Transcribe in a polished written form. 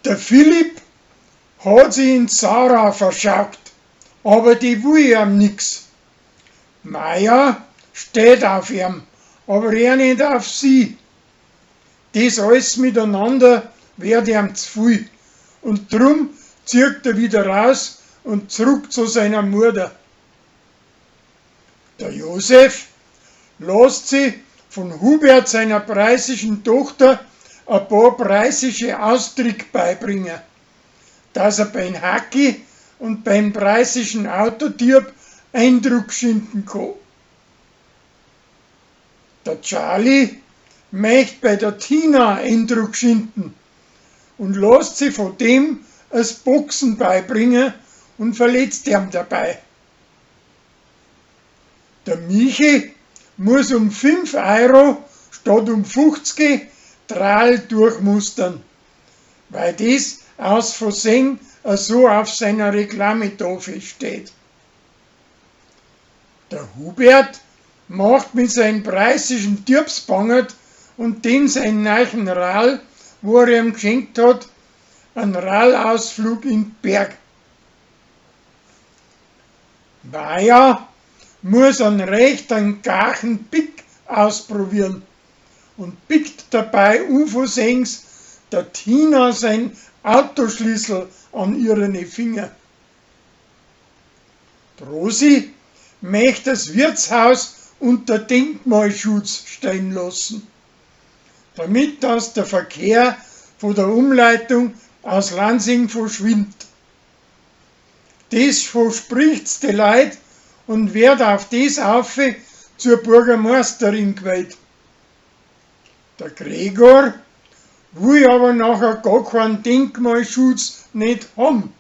Der Philipp hat sich in Sarah verschaukt, aber die will ihm nix. Maja steht auf ihm, aber er nicht auf sie. Das alles miteinander wird ihm zu viel und drum zieht er wieder raus und zurück zu seiner Mutter. Der Josef lässt sich von Hubert seiner preußischen Tochter ein paar preußische Ausdrücke beibringen, dass er beim Hacki und beim preußischen Autodieb Eindruck schinden kann. Der Charlie möchte bei der Tina Eindruck schinden und lässt sich von dem das Boxen beibringen und verletzt ihn dabei. Der Michi muss um 5 Euro statt um 50 Tral durchmustern, weil das aus Versehen so auf seiner Reklametafel steht. Der Hubert macht mit seinem preußischen Diebsbangert und dem seinen neuen Rall, wo er ihm geschenkt hat, einen Rallausflug in den Berg. Maja muss einen rechten gachen Pick ausprobieren und pickt dabei unversehens der Tina sein Autoschlüssel an ihren Finger. Die Rosi möchte das Wirtshaus unter Denkmalschutz stellen lassen, damit das der Verkehr von der Umleitung aus Lansing verschwindet. Das verspricht's die Leut und wird auf das auf zur Bürgermeisterin gewählt. Der Gregor will aber nachher gar keinen Denkmalschutz nicht haben.